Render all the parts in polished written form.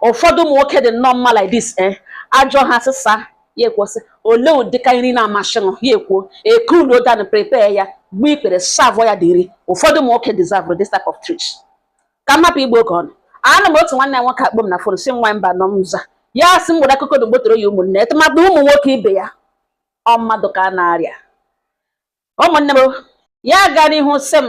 Ụfọdụ ụmụ nwoke dị nnọọ mma like this, ajọ ha sịsa ya ekwosị olee ụdịka nri na-amasị ṅụ, ya ekwuo ekuluo dan prepare ya, gbuo ikpere, serve ya dị nri. Ụfọdụ ụmụ nwoke deserve this type of treat. Ka m hapụ igbu oge ọnụ. Anụ m otu nwanne ya nwoke akpọ m na phone, si m nwa mba nọ m za ya, sị m gwere akụkọ dị gbotoro ya ụmụnne tụmadụ ụmụ nwoke ibe ya. Ọ mmadụ ka a na-arịa ụmụnne m. Ya gara n'ihu sị m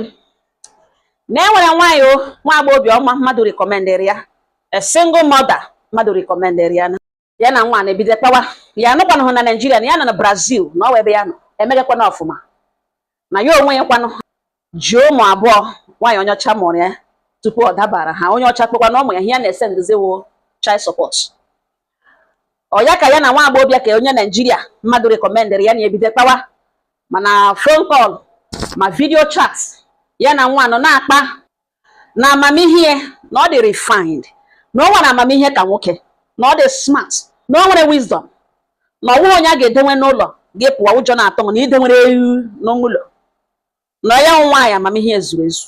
na e nwere nwaanyị, o nwa agbọghọ ọma mmadụ recommendịrị ya, a single mother mmadụ recommendịrị ya, na ya na nwa na-ebido kpawa. Ya anụkwanụhụ na Naijiria, na ya nọ na Brazil, na ọ wụ ebe ya nọ emegakwana ọfụma, na ya onwe ya kwanụ ji ụmụ abụọ nwaanyị onye ọcha mụrụ ya tupu ọ dabara ha. Onye ọcha kpekwa na ụmụ ya ihe ya na-ese ndoziwo child support. Ọ ya ka ya na nwa agbọghọbịa ka onye Naijiria mmadụ recommendịrị ya na-ebido kpawa, mana phone call ma video chat, ya na nwa nọ na-akpa na amamihe, na ọ dị refined, na o nwere amamihe ka nwoke, na ọ dị smart, na o nwere wisdom, na ọ nweghị onye a ga-edenwe n'ụlọ gị pụọ ụjọ na-atọ m na idenwere ewu n'ụlọ, na ya nwaanyị amamihe zuru ezu.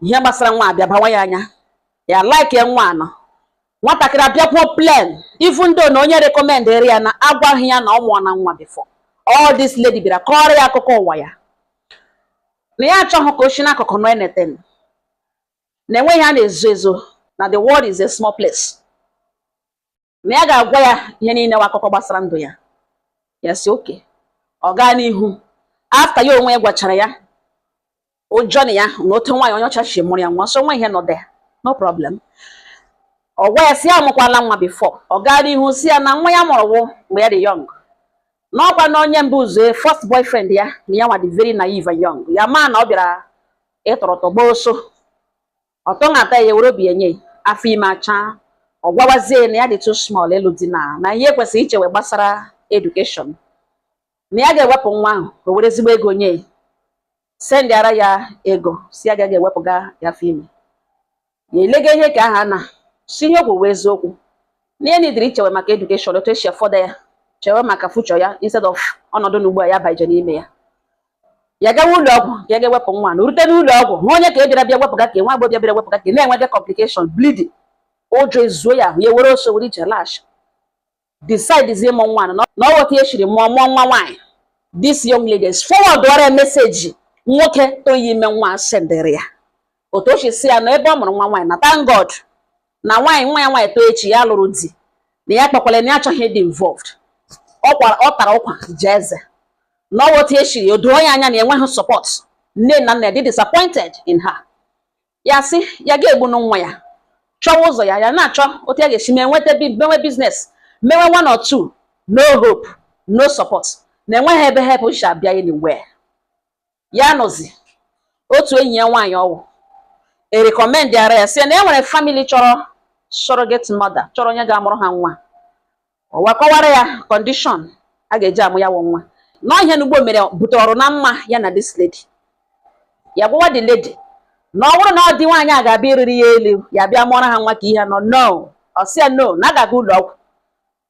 Ihe gbasara nwa abịa bawa ya anya, ya like ya. Nwa anọ nwatakịrị abịakwuo plain, even though na onye recommendịrị ya na agwaghị ya na ọ mụọ na nwa before. All this lady bịara kọrọ ya akụkọ ụwa ya, na ya achọghị ka o si n'akụkụ nọ anything, na enweghị a na-ezo ezo, na the world is a small place, na ya ga-agwa ya ihe niile wa akụkọ gbasara ndụ ya. Ya si oke ọ gaa n'ihu. After ya onwe ya gwachara ya ụjọ na ya na otu nwaanyị onye ọcha si mụrụ ya nwa, so nwa ihe nọ there, no problem. Ọ gwa ya si ya amụkwala nwa before. Ọ gaa n'ihu si ya na nwa ya mụrụ wụ mgbe ya dị young, n'ọkwa na onye mbụ ụzọ, first boyfriend ya, na ya nwa dị very naive and young. Ya maa na ọ bịara ịtọrọ tọgba oso ọtọ ya, were obi ya nye afọ ime acha. Ọ gwawazie na ya dị too small ịlụ di, na ihe kwesịrị ichewe gbasara education, na ya ga-ewepụ nwa ahụ ka o were ezigbo ego nye ya, sendịara ya ego, si ya gaghị ewepụga ya afọ ime ya. Elega ihe ka aha na si ihe okwu wee eziokwu, na ihe nidiri ichewe maka education, otu esi afọda ya, chewe maka future ya instead of ọnọdụ na ugbu a ya baije n'ime ya. Ya gawa ụlọ ọgwụ ka ya ga-ewepụ nwa, na rute n'ụlọ ọgwụ hụ onye ka e bịara bịa wepụga, ka nwa agbọghọ bịara wepụga, ka na-enwega complication, bleeding, ụjọ ezuo ya ahụ. Ya were ọsọ were ije lash decide ịmụ nwa, na ọ ghọta ihe eshiri mụọ nwa nwaanyị. This young lady is forward ọrịa message nwoke toyi ime nwa sendịrị ya, otu o si si ya na ebe ọ mụrụ nwa nwaanyị, na thank God na nwaanyị nwa ya nwaanyị too echi ya lụrụ di, na ya kpakwara na ya achọghị ịdị involved. Ọ tara ụkwa jee eze na ọ otu eshiri o doo ya anya na enweghị support, nne na nna dị disappointed in her. Ya sị ya ga-egbunu nwa ya, chọwa ụzọ ya, ya na-achọ otu ya ga-esi mee nweta mewe business, mewe one or two, no hope, no support, na enweghị ebe help si abịa anywhere. Ya nọzi otu enyi ya nwaanyị ọwụ e recommend ara ya, sị na e nwere family chọrọ surrogate mother, chọrọ onye ga-amụrụ ha nwa. Ọ wakọwara ya condition a ga-eji amụ ya wụ nwa na ihe n'ugbo mere butere ọrụ na mma ya na this lady. Ya gwawa the lady na ọ bụrụ na ọ dị nwaanyị a ga-abịa ịrịrị ya elu, ya bịa mụọrọ ha nwa ka ihe nọ no. Ọ sị ya no, na a ga-aga ụlọ ọgwụ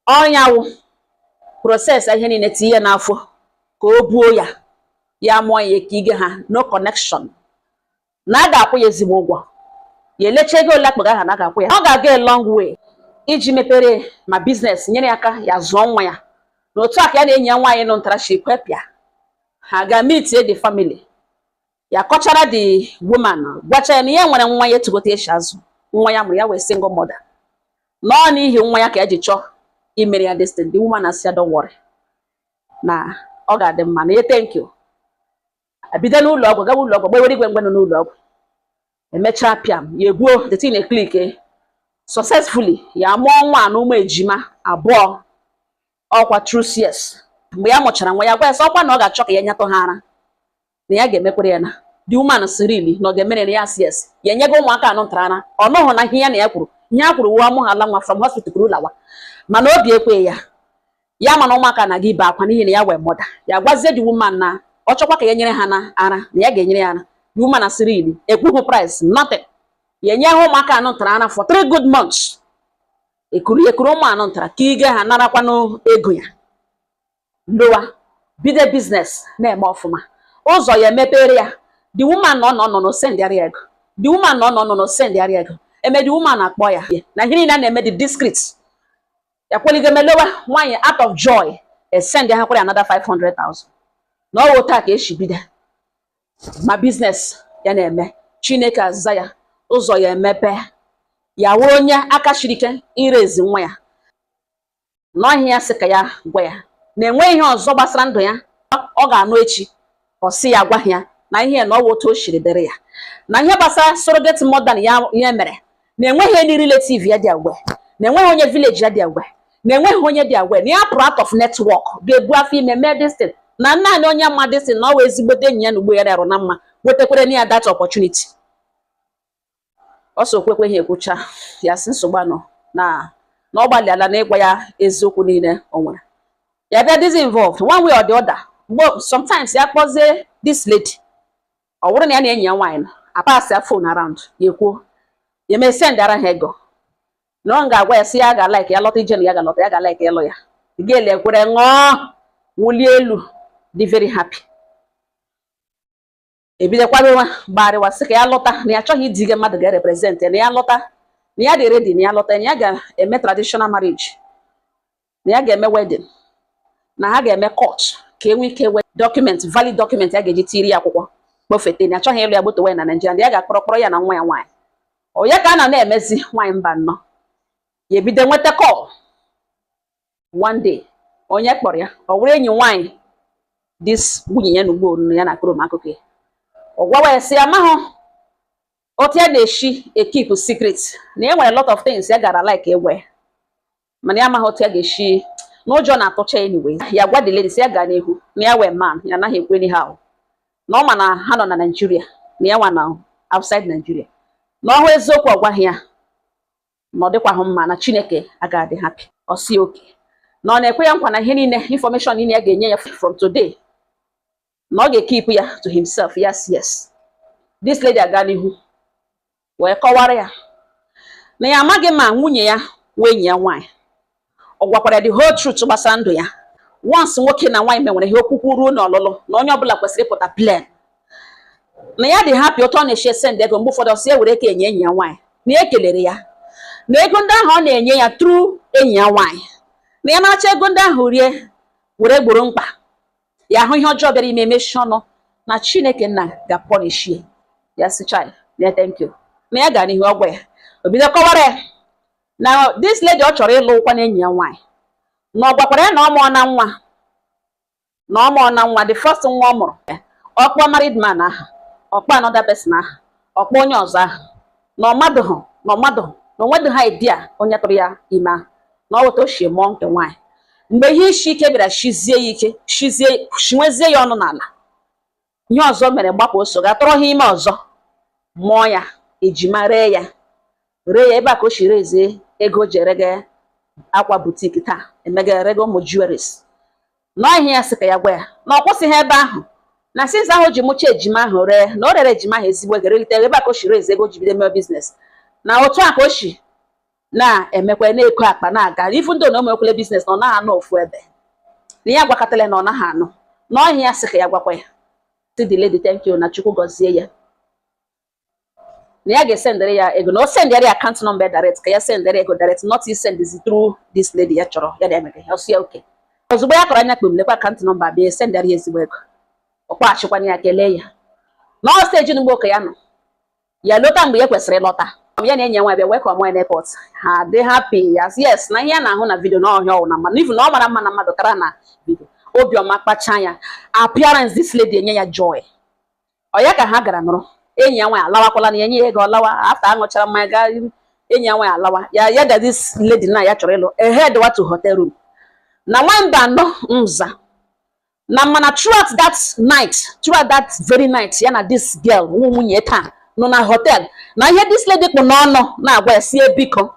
ọnya wụ process ihe niile tinye ya n'afọ ka o buo ya, ya mụọ ya ka ige ha no connection, na a ga-akwụ ya ezigbo ụgwọ. Ya elecha ego ole akpaga aha na a ga-akwụ ya, ọ ga-aga a long way iji mepere ma business, nyere ya aka ya zụọ nwa ya. Na otu a ka ya na enyi ya nwaanyị nọ ntara shi kwepịa ha ga meet the family. Ya kọchara the woman, gwacha ya na ya nwere nwa ya etugote esi azụ nwa ya mụrụ ya wee single mother, na ọ n'ihi nwa ya ka ya ji chọọ imere ya this thing. The woman asị ya don't worry, na ọ ga-adị mma, na ya thank you. Abido n'ụlọ ọgwụ gawa ụlọ ọgwụ, gbewere igwe mgbe nọ n'ụlọ ọgwụ, emechaa pịam ya egbuo the thing, e click successfully, ya mụọ nwa na ụmụ ejima abụọ, ọkwa true CS. Mgbe ya mụchara nwa, ya gwa ya sị ọkwa na ọ ga-achọ ka ya nyatụ ha ara, na ya ga-emekwere ya. Na the woman sịrị na ọ ga-emere ya, yes, ya enyego ụmụaka anọ ntara ara. Ọ nụghụ na ihe ya na ya kwuru, ihe ya kwuru wuo amụghala nwa from hospital kwuru lawa, mana obi ekweghị ya. Ya mana ụmụaka na-aga ibe akwa n'ihi na ya wee mother. Ya gwazie the woman na ọ chọkwa ka ya nyere ha na ara, na ya ga-enyere ya ara. The woman asịrị ili ekwughị price, nothing. Ya enye ha ụmụaka anọ ntara ara for 3 good months. Ekuru ekuru ụmụ anọ ntara ka ige ha narakwanụ ego ya, lowa bido business na-eme ọfụma, ụzọ ya emepere ya. The woman nọ nọ nọ no send ya ego, the woman nọ nọ nọ no send ya ego. Emedi woman akpọ ya na ihe niile a na-eme dị discreet. Ya kweligo melewa nwaanyị out of joy, esend ha kwere another 500,000. Na ọ wụ taa ka esi bido ma business ya na-eme. Chineke aza ya, ụzọ ya emepe, ya wụrụ onye aka siri ike irezi nwa ya n'ọhịa. Ya sị ka ya gwa ya na enweghị ihe ọzọ gbasara ndụ ya ọ ga-anụ echi. Ọ sị ya gwa ya na ihe na ọ wụ otu o siri dịrị ya na ihe gbasara surrogate mother ya ya mere, na enweghị any relative ya dị agwe, na enweghị onye village ya dị agwe, na enweghị onye dị agwe, na ya pụrụ out of network ga-ebu afọ ime mee this thing, na naanị onye mma this thing na ọ wụ ezigbote enyi ya na ugbo ya rịarụ na mma wetakwere na ya that opportunity. Ọ so kwekwe ha ekwucha. Ya sị nsogbu anọ na ọ gbalịala na ịgwa ya eziokwu niile o nwere. Ya bịa dịzi involved one way or the other. Mgbe sometimes ya kpọzie this lady, ọ bụrụ na ya na enyi ya nwaanyị nọ, apass ya phone around, ya ekwuo ya mee send ara ha ego, na ọ ga-agwa ya sị ya ga like ya lọta ije, na ya ga-alọta, ya ga like ịlụ ya. Gel ekwere ṅụọ wulie elu, dị very happy. Ebido kwadowa gbarịwa, sị ka ya lọta, na ya achọghị idige mmadụ ga-represent ya, na ya lọta, na ya dị ready, na ya lọta, na ya ga-eme traditional marriage, na ya ga-eme wedding, na ha ga-eme court ka e nwee ike wee document, valid document ya ga-eji tiri ya akwụkwọ kpofete, na achọghị ịlụ ya gbotowe na Naịjirịa, na ya ga-akpọrọ kpọrọ ya na nwa ya nwaanyị. Ọ ya ka a na na-emezi. Nwaanyị mba nnọọ, ya ebido nweta call one day. Onye kpọrọ ya, ọ wụrụ enyi nwaanyị this nwunye ya na ugbo ya na akụrụ m akụkọ ya. Ọ gwawa ya sị ya amahụ otu ya na-esi ekeep secret, na e nwere lot of things ya gara like egwe, mana ya amaghị otu ya ga-esi n'ụjọ na-atụcha. Anyway, ya gwa the lady sị ya gaa n'ihu, na ya wee man ya anaghị ekwe anyhow, na ọ ma na ha nọ na Nigeria, na ya nwa na outside Nigeria, na ọhụ eziokwu ọ gwaghị ya na ọ dịkwahụ mma, na Chineke agaghị adị happy. Ọ sị oke, na ọ na-ekwe ya nkwa na ihe niile, information niile ya ga-enye ya from today, na ọ ga-ekeep ya to himself. Yes, this lady aga n'ihu wee kọwara ya na ya amaghị ma nwunye ya wee enyi ya nwaanyị. Ọ gwakwara ya the whole truth gbasara ndụ ya. Once nwoke na nwaanyị menwere ihe okwukwu ruo n'ọlụlụ, na onye ọbụla kwesịrị ịpụta plain, na ya dị happy otu ọ na-eshi send ego. Mgbe ụfọdụ ọsị ya were ka enye enyi ya nwaanyị, na ya kelere ya na ego ndị ahụ ọ na-enye ya through enyi ya nwaanyị, na ya na-achọ ego ndị ahụ rie were gboro mkpa ya, ahụ ihe ọjọọ bịara ime emechi ọnụ, na Chineke nna ga-apunishie ya. Sị chai ya thank you, na ya gara n'ihu ọgwa ya. O bido kọwara ya na this lady ọ chọrọ ịlụ ụkwa na enyi ya nwaanyị, na ọ gwakwara ya na ọ mụọ na nwa, na ọ mụọ na nwa, the first nwa ọ mụrụ. Ọkpọ married man aha, ọkpọ another person aha, ọkpọ onye ọzọ aha, na ọ madụghị, na ọ madụghị, na onwedịghị ha idea onye tụrụ ya ime ahụ, na ọ wụta o si mụọ nke nwaanyị. Mgbe ihe isi ike bịara shizie ya ike, shizie shinwezie ya ọnụ n'ala, ihe ọzọ mere gbapụ oso ga tụrụ ha ime ọzọ, mụọ ya ejima, ree ya, ree ya. Ebe a ka o si rezie ego o ji erege akwa boutique taa, emega erege ụmụ jewelries. N'ọhịa ya sị ka ya gwa ya na ọ kwụsịghị ebe ahụ, na since ahụ o ji mụcha ejima ahụ ree, na o rere ejima ahụ ezigbo ego, relite ebe a ka o si reze ego o ji bido mee business, na otu a ka o si na-emekwa na-eko akpa na-aga ifu ndị na omekwele business, na ọ naghị anụ ofu ebe, na ya gwakọtala na ọ naghị anụ. N'ọhịa ya sị ka ya gwakwa ya sị the lady thank you, na Chukwu gọzie ya, na ya ga-esendịrị ya ego, na o sendịrị ya account number direct, ka ya sendịrị ego direct, not send through this lady ya chọrọ ya na-emege ya. Ọsị ya oke. Ozugbo ya kọrọ anya kpem, lekwa account number, bịa sendịrị ya ezigbo ego. Ọ kpọghachikwana ya, kelee ya. Na ọ stage mgbe oke ya nọ ya lọta mgbe ya kwesịrị ịlọta, ya na enyi ya nwa bịa welcome ya n'airport. Ha dị happy. Yes, na ihe ya na-ahụ na video na ọhịa ọwụ na mmadụ, even na ọ mara mma na mmadụ kara na video. Obiọma kpacha ya, appearance this lady enye ya joy. Ọ ya ka ha gara nụrụ enyi ya nwaanyị alawakwala, na ya nye ya ego ọlawa. After aṅụchara mmanya gaa, enyi ya nwaanyị alawa ya, ya ga this lady na ya chọrọ ịlụ ehead wa to hotel room na nwamba anọ nza na. Mana throughout that night, throughout that very night, ya na this girl nwa nwunye taa nọ na hotel, na ihe this lady kpụ n'ọnụ na-agwa ya sie biko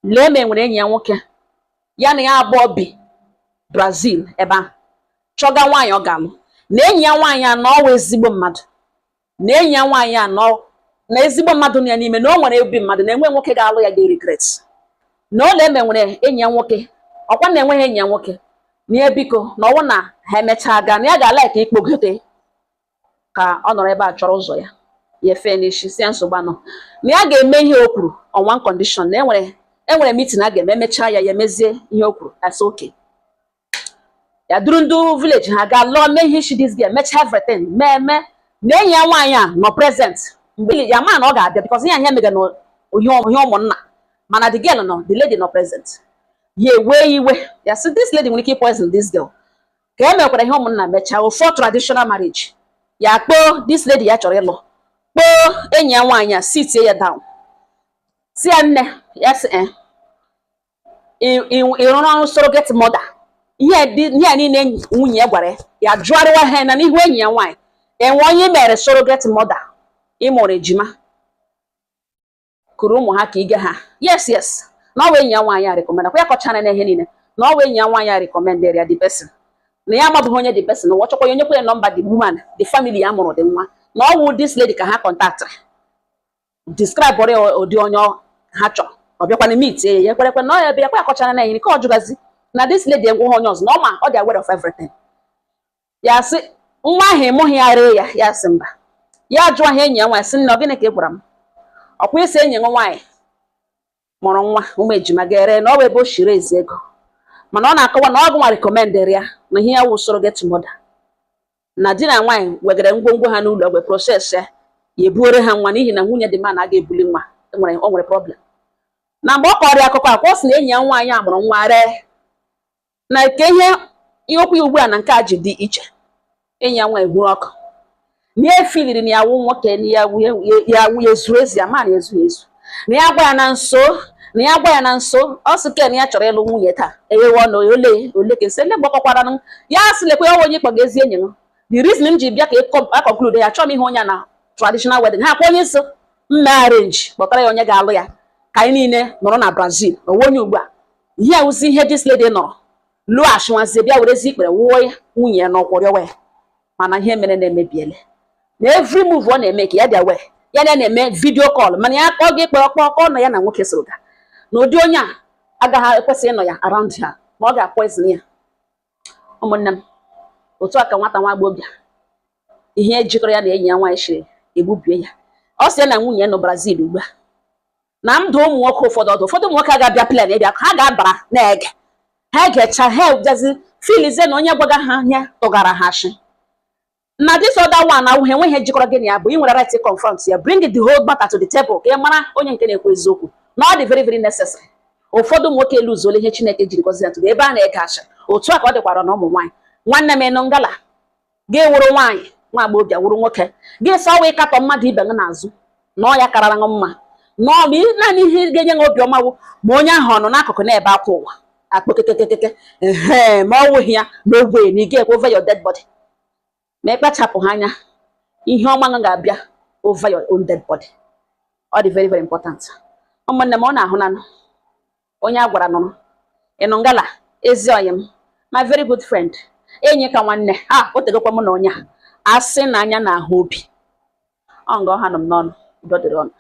lee ma enwere enyi ya nwoke ya na ya abụọ bi Brazil ebe ahụ chọga nwaanyị ọ ga-alụ, na enyi ya nwaanyị anọ ọwa ezigbo mmadụ, na enyi ya nwaanyị anọ na ezigbo mmadụ nọ ya n'ime, na o nwere obi mmadụ, na enwe nwoke ga-alụ ya ga-regret, na ụlọ eme nwere enyi ya nwoke ọkwa na enweghị enyi ya nwoke, na ya biko na ọwụ na ha emechaa gaa, na ya ga-ala ka ikpogote ka ọ nọrọ ebe a chọrọ ụzọ ya. Ya efe n'isi, si ya nsogbu anọ, na ya ga-eme ihe o kwuru on one condition, na enwere meeting a ga-eme, emechaa ya, ya emezie ihe o kwuru. Asị okay. Ya duru ndị village ha gaa lụọ, mee ihe isi this girl, mechaa everything, mee mee na enyi ya nwaanyị a nọ present mgbe ya ma na ọ ga-abịa, because ihe ahịa mega na ihe ụmụnna, mana the girl nọ, the lady nọ present. Ya ewee iwe, ya sị this lady nwere ike poison this girl. Ka e mekwara ihe ụmụnna, mechaa ụfọ traditional marriage, ya kpọọ this lady ya chọrọ ịlụ, kpọọ enyi ya nwaanyị a, sitie ya down, si ya, nne ya, sị eh, ị rụrụ ọrụ surrogate mother. Ihe dị ihe a niile nwunye ya gwara ya, ya jụgharịwa ha na n'ihu enyi ya nwaanyị, enwe onye mere surrogate mother ịmụrụ ejima kuru ụmụ ha ka ige ha. Yes, na ọ bụ enyi ya nwaanyị a recommend akwa ya, kọchara na ihe niile, na ọ bụ enyi ya nwaanyị a recommend ya the person, na ya amabụghị onye the person, ụwa chọkwa ya, onye kwe ya nọmba the woman, the family ya mụrụ dị nwa, na ọ wụ this lady ka ha contact, describe ọrịa ụdị onye ha chọrọ. Ọ bịakwana meet ya, ya ekwerekwe na ọ ya ebe ya kwa, ya kọchara na ihe ka ọ jụgazi na this lady enweghị onye ọzọ, na ọ ma ọ dị aware of everything. Ya sị nwa ahụ ịmụghị ya ree ya. Ya sị mba. Ya jụọ ha enyi ya nwaanyị, sị, nne, ọ gịnị ka ị gwara m? Ọkwa isi enyi m nwaanyị mụrụ nwa ụmụ ejima ga-ere, na ọ bụ ebe o shiri ezi ego, mana ọ na-akọwa na ọ gụnwa recommendere ya, na ihe ya wụ surrogate mother, na di na nwaanyị wegara ngwongwo ha n'ụlọ ọgwụ process ya, ya ebuore ha nwa, n'ihi na nwunye dị mma na a ga-ebuli nwa nwere o nwere problem. Na mgbe ọ kọrọ ya akụkọ a, kwa ọ sị na enyi ya nwaanyị a mụrụ nwa ree, na nke ihe ihe okwu ya ugbu a na nke a ji dị iche. Enyi ya nwaanyị hụrụ ọkụ na ya efiliri na ya wụ nwoke, na ya ya ya ezuru ezu, ya ma na ezughị ezu, na ya gwa ya na nso, na ya gwa ya na nso. Ọ sị ken ya chọrọ ịlụ nwunye taa, eghewe ọnụ ole ole ka esi ele gbakọkwara ya, sị lekwa ya onye ịkpọga ezi enyi m. The reason m ji bịa ka a conclude ya, chọọ m ihe onye na traditional wedding ha kwa onye so mme arrange, kpọtara ya onye ga-alụ ya, ka anyị niile nọrọ na Brazil onwe onye ugbu a. Ihe awụzi ihe this lady nọrọ lụọ ashịnwazie, bịa werezi ikpere wụọ ya nwunye ya n'ọkwụ, rịọwa ya, mana ihe mere na-emebiele na every move ọ na-eme ka ya dị aware ya na na-eme video call, mana ya ọ ga-ekpe ọkpọ ọkọ na ya na nwoke soro ga na ụdị onye a agaghị ekwesị ịnọ ya around ha, ma ọ ga-apoison ya. Ụmụnne m, otu a ka nwata nwa agbọghọbịa ihe jikọrọ ya na enyi ya nwaanyị shiri egbubie ya. Ọ sị ya na nwunye ya nọ Brazil ugbu a. Na ndụ ụmụ nwoke ụfọdụ ọdụ, ụfọdụ ụmụ nwoke aga-abịa plan ịbịa, ha ga-abara na-ege, ha egecha, ha ejazi filizie na onye gwaga ha ihe tụgara ha ashị. Na this other one awụghị enweghị ihe jikọrọ gị na ya, bụ ị nwere right to confront ya, bring the whole matter to the table ka ị mara onye nke na-ekwu eziokwu, na ọ dị very very necessary. Ụfọdụ ụmụ nwoke eluzuola ihe Chineke jiri gọzie ya tụrụ ebe a na-ege ashị. Otu a ka ọ dịkwara na ụmụ nwaanyị. Nwanne m, ịnụ ngala gị wụrụ nwaanyị, nwa agbọghọbịa wụrụ nwoke, gị sọ ọwa ịkatọ mmadụ ibe gị n'azụ na ọ ya karara gị mma, na ọ bụ naanị ihe ga-enye gị obiọma wụ ma onye ahụ ọ nọ n'akụkụ na-ebe akwa ụwa akpọ kekekekeke ehe, ma ọ wụghị ya na ogwe na ị ga-ekwe over your dead body. Ma ịkpachapụ ha anya, ihe ọma gị ga-abịa over your own dead body. Ọ dị very very important. Ụmụnne m, ọ na-ahụ nanụ onye a gwara nụrụ ịnụ ngala. Ezi ọyị m, my very good friend, enyi ka nwanne ha, o tegokwa mụ na onye a asị na anya na-ahụ obi ọ nga ọha nọ m n'ọnụ. Udo dịrị ọnụ.